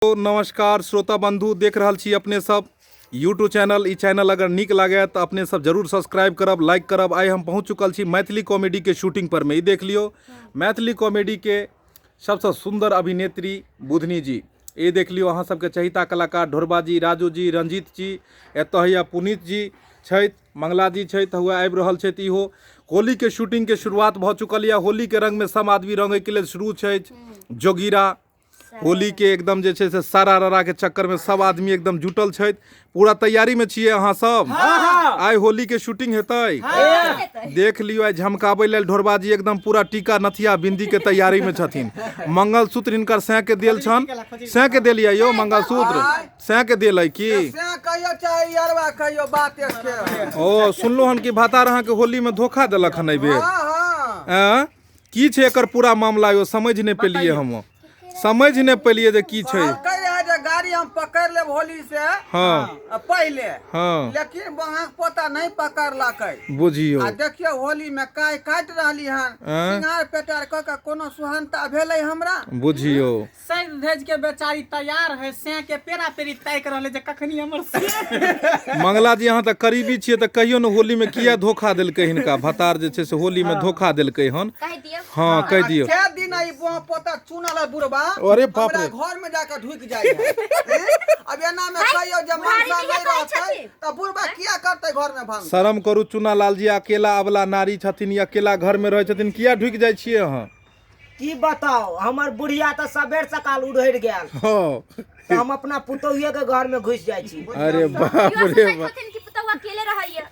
नमस्कार श्रोता बंधु, देख रहल छी अपने सब यूट्यूब चैनल। ई चैनल अगर नीक लागे तो अपने सब जरूर सब्सक्राइब करब, लाइक करब। आइ हम पहुँच चुकल छी मैथिली कॉमेडी के शूटिंग पर में। ई देख लियो मैथिली कॉमेडी के सबसे सुंदर अभिनेत्री बुधनी जी। ई देख लियो अहाँ सबके चहिता कलाकार ढोरबा जी, राजू जी, रंजीत जी, एतऽ हैया पुनीत जी छथि, मंगला जी छथि, हुआ आबि रहल छथि। इहो होली के शूटिंग के शुरुआत भऽ चुकल यऽ। होली के रंग में सब आदमी रंगे के लेल शुरू छथि। जोगीरा होली के एकदम जे छै से सारा ररा के चक्कर में सब आदमी एकदम जुटल छथि। पूरा तैयारी में छियै अहाँ सब। आइ होली के शूटिंग हेतै, देख लियो। आइ झमकाबै लेल ढोरबा जी एकदम पूरा टीका नथिया बिंदी के तैयारी में छथिन। मंगलसूत्र हिनकर सैं के देल छन, सैं के देलियै यौ मंगलसूत्र सैं के देल है की? सैं कहियो चाहे यरवा कहियो, बात एके है। ओ सुनलो हन कि भातार अहाँ के होली में धोखा देलक हन एहिबेर। हाँ हाँ। आँय? की छै एकर पूरा मामला यो? समझ नहि पेलियै, हम समझ नहि पेलियै जे की छै। कहलकै रहै जे गाड़ी हम पकड़ लेब होली से पहिले, लेकिन वहाँ पोता नहीं पकड़लकै। बुझियौ। आ देखियौ होली में काय काटि रहली हन, सिंगार पेटार कऽ के कोनो सुहानता भेलै हमरा? बुझियौ। सज धज के बेचारी तैयार है, सै के पेरा पेरी ताकि रहले जे कखनी हमर से। मंगला जी, अहाँ तऽ करीबी छियै तऽ कहियो ने होली में किया धोखा देलकै हिनका भतार जे छै से होली में धोखा देलकै हन? कहि दियौ। हाँ, कहि दियौ। कै दिन ई बुआ पोता चुनल है बुढ़बा, अरे बाप हमरा रे। घर में जाके ढुकि जाइ है। हैं? अब एना में कहियो जे बुढ़ारी मनसा किया नहीं कहै रहतै छथिन? तऽ बुढ़बा किया करतै घर में भांग? शरम करू चुना लाल जी, अकेला अबला नारी छथिन, अकेला घर में रहै छथिन, किया ढुकि जाइ छियै अहाँ? की बताओ, हमर बुढ़िया तऽ सबेर सकाल उड़हरि गेल तऽ हम अपना पुतोहुए के घर में घुसि जाइ छी। अरे बाप इहो रे सोचैत बाप। होथिन कि पुतहु अकेले रहैया,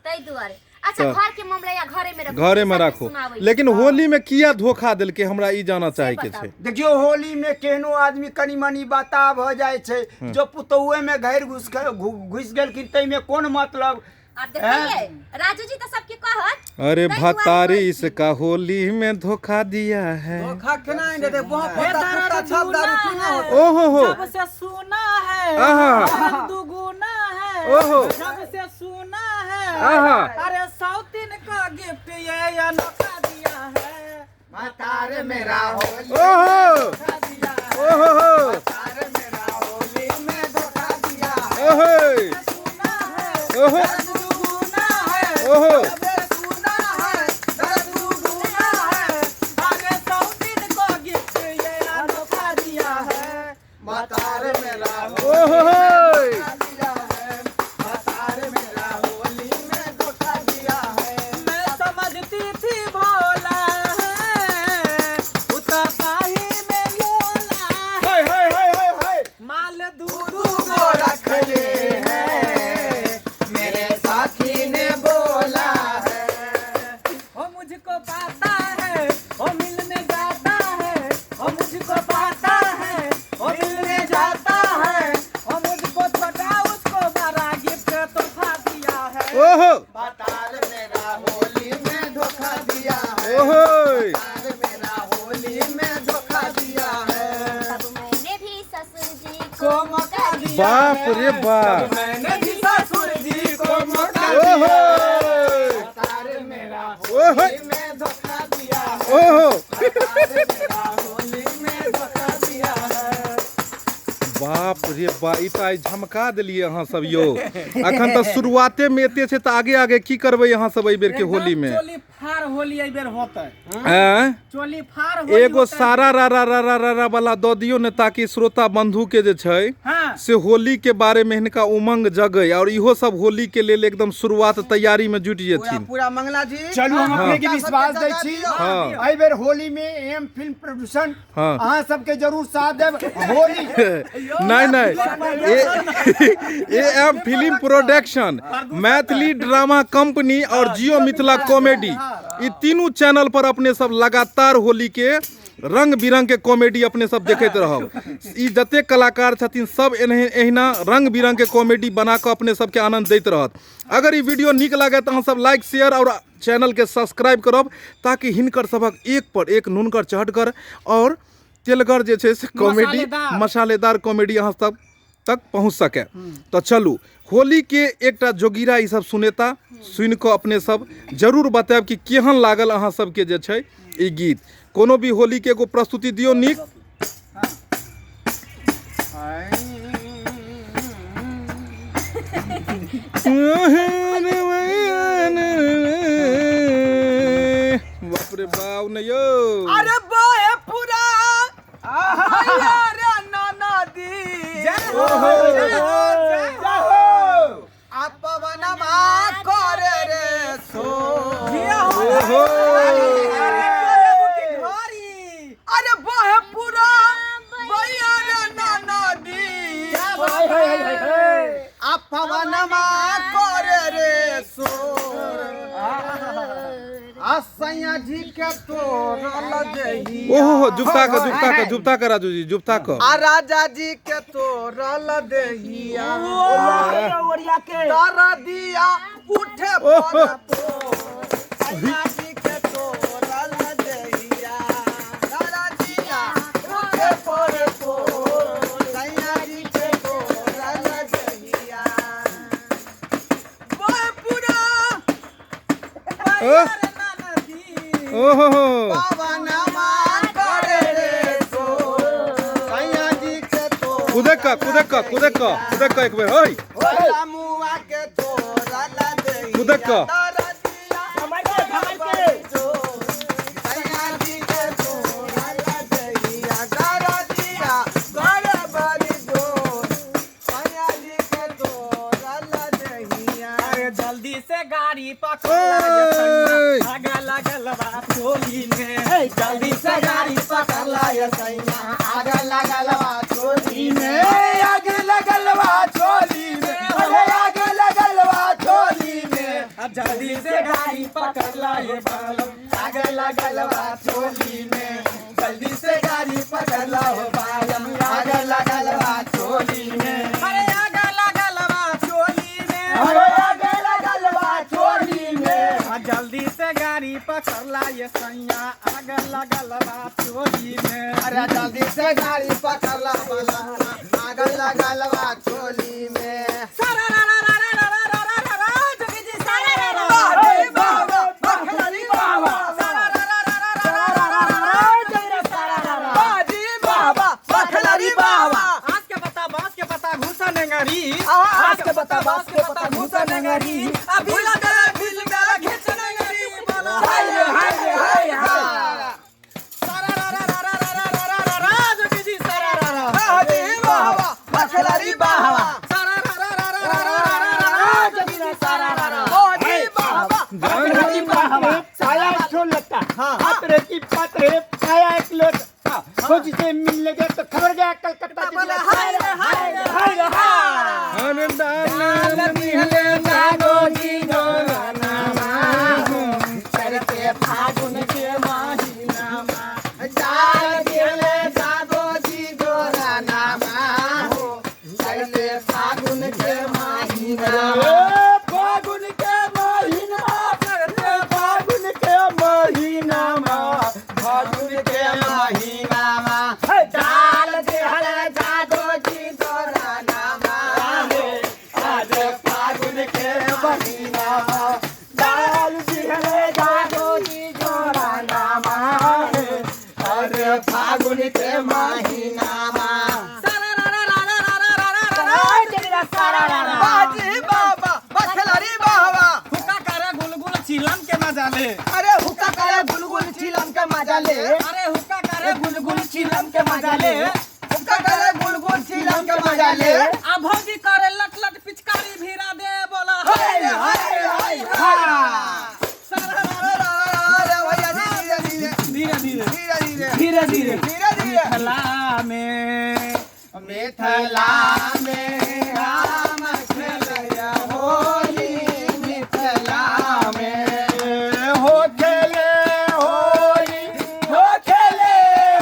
ताहि दुआरे। अच्छा, घर के मामला या घरे में रखू, घरे में सबके राखू, सुनाबै। लेकिन होली में किया धोखा देलकै हमरा ई जाना चाहे के बताउ। छै। देखियौ, होली में केहनो आदमी कनि मनि बता भऽ जाइ छै। जो पुतहुए में घर घुसि घुसि गेलखिन ताहिमे कोन मतलब? आब देखिए राजू जी तो सबके कहत। अरे ताहि दुआरे भतारी कहै छी। इसका होली में धोखा दिया है। धोखा केना नहि देतै? बुआ हे पोता दर्द कुत्ता छप दूना दारू पीना है, होतै। ओहो हो। जब से सुना है, आहा। दर्द दुगुना है, ओहो। जब से सुना है, आहा। अरे सौतीन का गिफ्ट ये अनोखा दिया है। भतार मेरा होली ओहो धोखा दिया है। ओहो हो। भतार मेरा होली में धोखा दिया है। ओहो सुना है, ओहो दर्द दुगुना है, ओहो। जब से सुना है, दर्द दुगुना है, अरे सौतीन को गिफ्ट ये अनोखा दिया है। भतार मेरा ओहो हो। धोखा दिया है। भतार मेरा होली में धोखा दिया है। मैं समझती थी भोला है, उतपाही में लोला है। हाय हाय हाय हाय हाय। माल दूध को रख ले है, मेरे साथी ने बोला है। ओ मुझको पाता है, ओ मिलने जाता है, ओ मुझको पाता है, ओ मिलने जाता है, ओ मुझको छोटा उसको बड़ा गिफ्ट तोहफा दिया है। ओहो भतार मेरा होली में धोखा दिया है। ओहो। भतार मेरा होली में धोखा दिया है। तब मैंने भी ससुर जी को को मौका दिया बाप है। रे बाप। तब मैंने भी ससुर जी को मौका ओहो दिया है। भतार मेरा ओहो। होली में धोखा दिया है। ओहो। भतार मेरा होली में धोखा दिया है। बाप रे बा, ई तऽ आइ झमका देलियै अहाँ सब यौ। अखन तऽ शुरुआते मे एते छै तऽ आगे आगे की करबै अहाँ सब एहि बेर के होली में? चोली फाड़ होली एहि बेर होतै। आँय? चोली फाड़ होली एगो होतै। सारा रा रा रा रा रा रा वाला दऽ दियौ ने, ताकि श्रोता बंधु के जे छै से होली के बारे में हिनका उमंग जगै और इहो सब होली के लेल एकदम शुरुआत तैयारी में जुटि पूरा जेथिन। पूरा मंगला जी। चलू, हम अपने के सबके विश्वास दै जगा छी। दियौ। एहि बेर होली में एम फिल्म प्रोडक्शन अहाँ सबके जरूर साथ देब होली। नहीं नहीं, A M film production, Maithili drama company और जियो मिथिला कॉमेडी, ई तीनू चैनल पर अपने सब लगातार होली के रंग बिरंग के कॉमेडी अपने सब देखैत रहब। ई जतेक कलाकार छथिन सब एहिना रंग बिरंग के कॉमेडी बना कऽ अपने सबके आनंद दैत रहत। अगर ई वीडियो नीक लागे तऽ अहाँ सब लाइक, शेयर और चैनल के सब्सक्राइब करब, ताकि हिनकर सबक एक पर एक नुनगर, चहटगर और तेलगर जे छै से कॉमेडी, मसालेदार। मसालेदार कॉमेडी अहाँ सब तक पहुँच सके। तऽ चलू, होली के एकटा जोगीरा ई सब सुनेता, सुनि कऽ अपने सब जरूर बतायब कि केहन लागल अहाँ सबके जे छै ई गीत। कोनो भी होली के एगो प्रस्तुति दियौ नीक। बाप रे बाप ने यौ। अरे बाहे पूरा अरे नाना दी जय हो, जय हो, जय हो। आ पवनमा करे रे सो। जिया हो। ओहो। अरे बाहे पूरा भैया रे नाना दी आ पवनमा करे रे सो। आ सैया जी के तोरल देही। ओहो हो, जुगता क, जुगता क, जुगता क राजू जी, जुगता क। आ राजा जी के तोरल देहिया। ओरिया के तारा दिया उठे ओहो। पर पोर। सैया जी के तोरल देहिया। तारा दिया उठे पर पोर। सैया जी के तोरल देहिया। बोए पूरा ओ। ओहो हो। पवनमा करे रे सो। सैया जी के तोरल कुदक क, कुदक क, कुदक क, कुदक क एक बेर होय। रामुआ के तोरल देहिया। कुदक क। तारा दिया झमर के, झमर के। सैया जी के तोरल देहिया। तारा दिया करे बड़ी जोर। सैया जी के तोरल देहिया। अरे जल्दी से गाड़ी पकड़ ओए। आगा लगल बा टोली में। जल्दी से गाड़ी पकड़ ला ये सैया, आग लगल बा चोली में। आग लगल बा चोली में, अरे आग लगल बा चोली में। अब जल्दी से गाड़ी पकड़ ला ये बालम, आग लगल बा चोली में, जल्दी से गाड़ी पकड़ ला हो बालम, आग लगल बा चोली में। अरे आगा लगल बा चोली में। अरे आग लगल बा चोली में। आ जल्दी से गाड़ी पकड़ ला ये सैया, आगा लगल बा चोली में। अरे जल्दी से गाड़ी पकड़ ला बालम, आग लगल बा चोली में। सारा रा रा रा रा रा रा रा रा रा, जोगी जी सारा रा रा। बाजी बाबा, बखलारी बाबा। सारा रा रा रा रा रा रा रा रा रा, जोगी जी सारा रा रा। बाजी बाबा, बखलारी बाबा। आस के पत्ता बांस के पत्ता घुसा नेंगारी। आहा। आस के पत्ता बांस के पत्ता घुसा नेंगारी। अभी लगल बिल मेरा खींच नेंगारी। बोला हाय रे, हाय रे, हाय हाय। सारा रा रा रा रा रा रा रा रा रा, जोगी जी सारा रा रा। बाजी बाबा, बखलारी बाबा। सारा रा रा रा रा रा रा रा रा रा, जोगी जी सारा रा रा। बाजी बाबा, बखलारी बाबा। साया एक ठो लत्ता, पात्रे की पात्रे, पाया एक लोटा। फौजी से मिलने गए तो खबर गया कलकत्ता से। बोला हाय रे, हाय रे, हाय रे, हाय। अरे दाल निहले नागो जी गोराना चढ़ते फागुन के महीना जाल दिहले जागो जी गोरा नामा हो। चढ़ते फागुन के महीना। फागुन के महीना, चढ़ते फागुन के महीना, फागुन के महीना। जाल दिहले जागो जी गोरा नामा हो। आज फागुन के महीना, लाल दिहले जागो जी गोरा नामा अरे फागुन के महीना। सारा रा रा रा रा रा रा रा रा रा। सारा रा रा। बाजी बाबा, बखलारी बाबा। हुक्का करे गुलगुल चिलम के मजा ले। अरे हुक्का करे गुलगुल चिलम के मजा ले। अरे हुक्का करे गुलगुल चिलम के मजा ले। हुक्का करे गुलगुल चिलम के मजा ले। आ भौजी करे लट लट पिचकारी भीरा दे। बोला हाय रे, हाय रे, हाय हाय। सारा रा रा। अरे भैया धीरे धीरे, धीरे धीरे, धीरे धीरे, धीरे धीरे, धीरे धीरे। मिथिला में, मिथिला में राम खेलया होली, मिथिला में हो खेले होली, हो खेले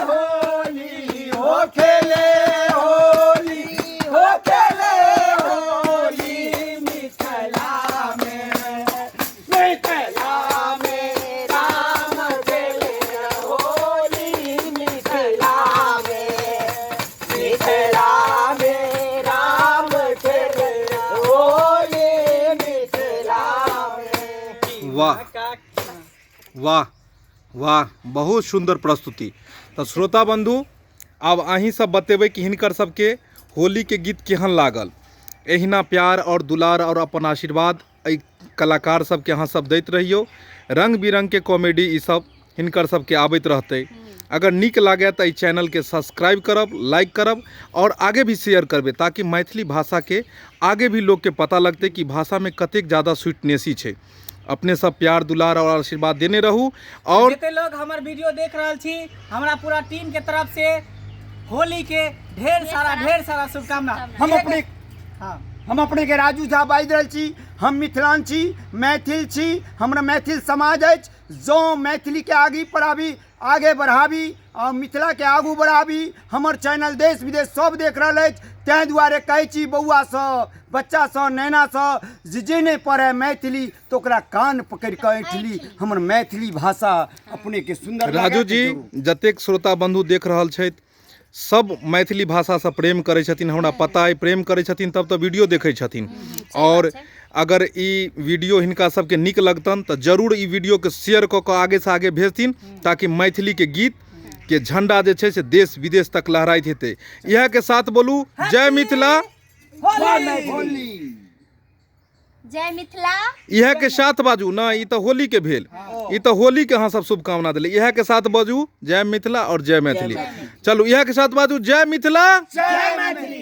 होली, हो खेले होली, हो खेले होली, मिथिला में, मिथिला में राम खेले होली, मिथिला में, मिथिला में राम खेले होली, मिथिला में। वाह वाह वाह, बहुत सुंदर प्रस्तुति। तऽ श्रोता बंधु, आब अहीं सब बतेबै कि हिनकर सबके होलीके गीत केहन लागल। एहिना प्यार आओर दुलार आओर अपन आशीर्वाद एहि कलाकार सबके अहाँ सब दैत रहियौ। रंग बिरंगके कॉमेडी ई सब हिनकर सबके आबैत रहतै। अगर नीक लागै तऽ एहि चैनलके सब्सक्राइब करब, लाइक करब आओर आगे भी शेयर करबै, ताकि मैथिली भाषाके आगे भी लोकके पता लगतै कि भाषामे कतेक ज्यादा स्वीटनेसी छै। अपने सब प्यार दुलार और आशीर्वाद देने रहू। और जते लोग हमर वीडियो देख रहल छी, हमरा पूरा टीम के तरफ से होली के ढेर सारा शुभकामना। हम अपने हम अपने के राजू झा बाजि रहल छी। हम मिथिलांचल छी, मैथिल छी, हमरा मैथिल समाज अछि। जँ मैथिली के आगे पढ़ाबी, आगे बढ़ाबी और मिथिला के आगू बढ़ाबी। हमर चैनल देश विदेश सब देख रहल अछि। ताहि दुआरे कहै छी बौआ सब, बच्चा सब, नैना सब, जे नहि पढ़े मैथिली तो ओकरा कान पकड़ि कऽ ऐठली। हमर मैथिली भाषा अपने के सुंदर राजू जी, जतेक श्रोता बंधु देख रहल छथि सब मैथिली भाषासँ प्रेम करै छथिन, हमरा पता अइ। प्रेम करै छथिन तब तऽ वीडियो देखै छथिन। आओर अगर ई वीडियो हिनका सबके नीक लगतनि तऽ जरूर ई वीडियोके शेयर कऽ कऽ आगेसँ आगे भेजथिन, ताकि मैथिलीके गीत के झंडा जे छै से देश विदेश तक लहराइत हेतै। इएह के साथ बोलू जय मिथिला, होली, जय मिथिला। इएह के साथ बाजू ना, ई तऽ होली के भेल, ई तऽ होली के अहाँ सब शुभकामना देली। इएह के साथ बाजू जय मिथिला और जय मैथिली। चलू इएह के साथ बाजू जय मिथिला, जय मैथिली।